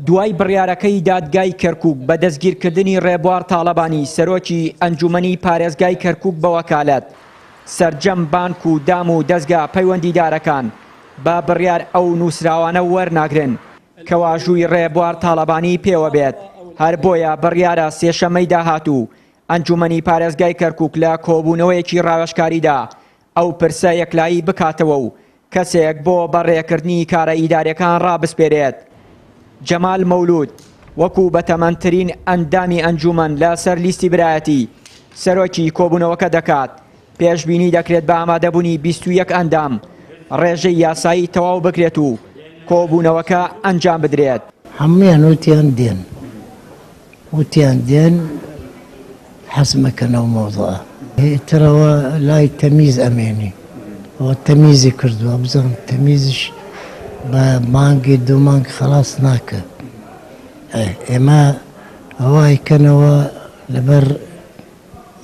دوای بڕیارەکەی دادگای کەرکوک بە دەستگیرکردنی ڕێبوار تاڵەبانی سەرۆکی ئەنجومەنی پارێزگای کەرکوک بە وەکالەت، سەرجەم بانک و دام و دەزگا پەیوەندیدارەکان بە بڕیار ئەو نووسراوانە وەرناگرن کە واژووی ڕێبوار تاڵەبانی پێوە بێت، هەر بۆیە بڕیارە سێشەممەی داهاتوو ئەنجومەنی پارێزگای کەرکوک لە کۆبوونەوەیەکی ڕاوێژکاریدا ئەو پرسە یەکلایی بکاتەوە و کەسێک بۆ بەڕێکردنی کارە ئیداریەکان ڕابسپێرێت. جەمال مەولود وەکو بەتەمەنترین ئەندامی ئەنجومەن لە سەر لیستی برایەتی سەرۆکی کۆبونەوەکە دەکات، پێشبینی دەکرێت بە ئامادەبونی 21 ئەندام ڕێژەی یاسایی تەواو بکرێت و کۆبونەوەکە ئەنجام بدرێت. هەموویان وتیان دێن. وتیان دێن حەز مەکەن ئەو مەوزوعە. ئیتر ئەوە لای تەمیز ئەمێنی. ئەوە تەمیزی کردووە بزانم تەمیزیش بە مانگی دوو مانگ خەڵاس ناکە. ئێمە ئەوە ئەیکەنەوە لەبەر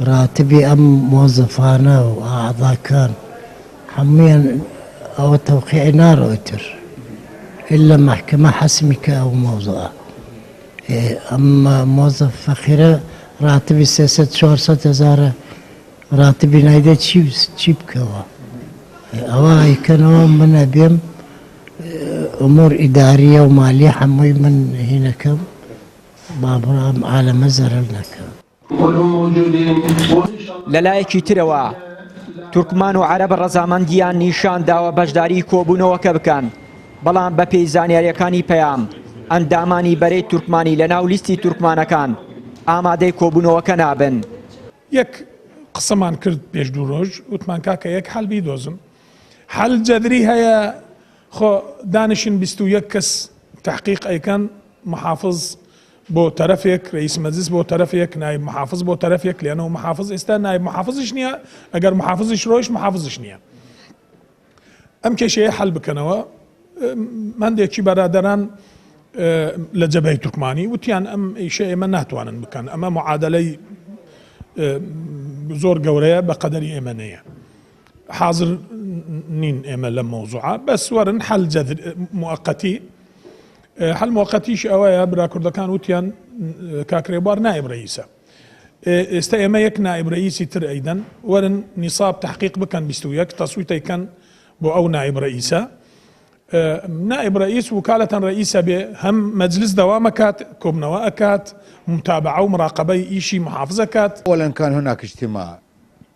ڕاتبی ئەم مۆزەفانە و ئەعزاکان هەموویان ئەوە تەوقیعی ناڕۆ ئیتر ئیلا مەحکەمە حەسمی کە ئەو مەوزوعە. ئەم مۆزەف فەقیرە ڕاتبی 300 400 هەزارە ڕاتبی نایدە چی چی بکەوە ئەوە ئەیکەنەوە من ئەبێم ئومور ئیداریە و مالیە هەمووی من هینەکەم با بڕام عالەمە زەرەر نەکە. لەلایەکی ترەوە، تورکمان و عەرەب ڕەزامەندییان نیشانداوە بەشداری کۆبوونەوەکە بکەن، بەڵام بەپێی زانیارییەکانی پەیام، ئەندامانی بەرەی تورکمانی لەناو لیستی تورکمانەکان ئامادەی کۆبوونەوەکە نابن. یەک قسەمان کرد پێش دوو رۆژ وتمان کاکە یەک حەل بیدۆزن حەل جەدری هەیە خۆ دانیشن 21 کەس تحقیق ئەیکەن محافظ بۆ تەرەفێک رئیس مەجلس بۆ تەرەفێک نایب محافظ بۆ تەرەفێک لێنەوە محافظ ئێستا نایب محافظش نییە ئەگەر محافظش ڕۆیش محافظش نییە ئەم کێشەیە حل بکەنەوە هەندێکی بەرادەران لە جەبەی تورکمانی وتیان ئەم ئیشە ئێمە ناتوانن بکەن ئەمە معادلەی زۆر گەورەیە بە قەدەری ئێمە نەیە حاضر نین ئێمە لەم مەوزوعە بەس وەرن حەل موقتی حەل موقتیش ئەوەیە برا کوردەکان وتیان کاک رێبوار نائب رئیسە ئێستا ئێمە یەک نائب رئیسی تر ئەیدەن وەرن نیساب تحقیق بکەن 21 تەسویتەیکەن بۆ ئەو نائب رئیسە نائب رئیس وکالەتەن رئیسە بێ هەم مەجلس دەوامەکات کۆبنەوە ئەکات متابعە و مراقبەی ئیشی محافزەکات. اولا كان هناك اجتماع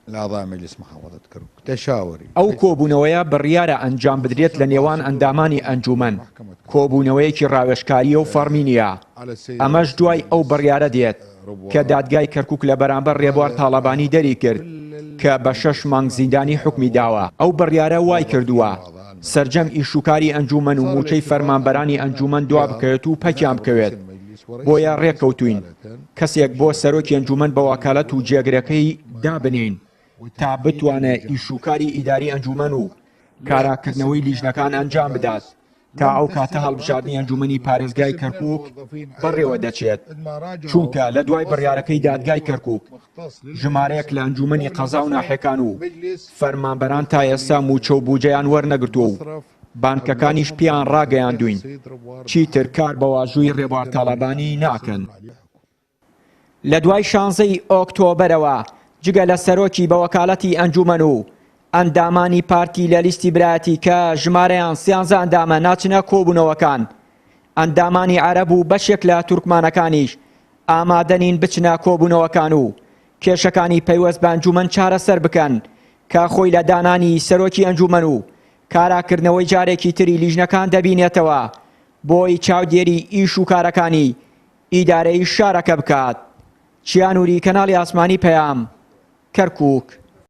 لأعضاء مجلس محافظة كركوك تشاوري. ئەو کۆبوونەوەیە بڕیارە ئەنجام بدرێت لە نێوان ئەندامانی ئەنجوومەن، کۆبوونەوەیەکی ڕاوێژکارییە و فەڕمی نییە، ئەمەش دوای ئەو بڕیارە دێت کە دادگای کەرکوک لە بەرامبەر ڕێبوار تاڵەبانی دەریکرد کە بە شەش مانگ زیندانی حوکمی داوە. ئەو بڕیارە وایکردووە سەرجەم ئیشوکاری ئەنجوومەن و مووچەی فەرمانبەرانی ئەنجوومەن دوابکەوێت و پەکیان بکەوێت، بۆیە ڕێککەوتووین کەسێک بۆ سەرۆکی ئەنجوومەن بە وەکالەت و جێگرەکەی دابنێین تا بتوانێت ئیشوکاری ئیداری ئەنجوومەن و کاراکردنەوەی لیژنەکان ئەنجام بدات تا ئەو کاتە هەڵبژاردنی ئەنجوومەنی پارێزگای کەرکووک بەڕێوە دەچێت، چونکە لە دوای بڕیارەکەی دادگای کەرکووک ژمارەیەک لە ئەنجوومەنی قەزا و ناحیەکان و فەرمانبەران تا ئێستا مووچە و بوجەیان وەرنەگرتووە و بانکەکانیش پێیان ڕاگەیاندووین چیتر کار بە واژووی ڕێبوار تاڵەبانی ناکەن. لە دوای شانزە ی ئۆکتۆبەرەوە جگە لە سەرۆکی بە وەکالەتی ئەنجومەن و ئەندامانی پارتی لە لیستی برایەتی کە ژمارەیان سیانزە ئەندامە ناچنە کۆبوونەوەکان، ئەندامانی عەرەب و بەشێک لە تورکمانەکانیش ئامادەنین بچنە کۆبوونەوەکان و کێشەکانی پەیوەست بە ئەنجومەن چارەسەر بکەن کە خۆی لە دانانی سەرۆکی ئەنجومەن و کاراکردنەوەی جارێکی تری لیژنەکان دەبینێتەوە بۆی چاودێری ئیش و کارەکانی ئیدارەی شارەکە بکات. چیا نوری، کەناڵی ئاسمانی پەیام، کەرکوک.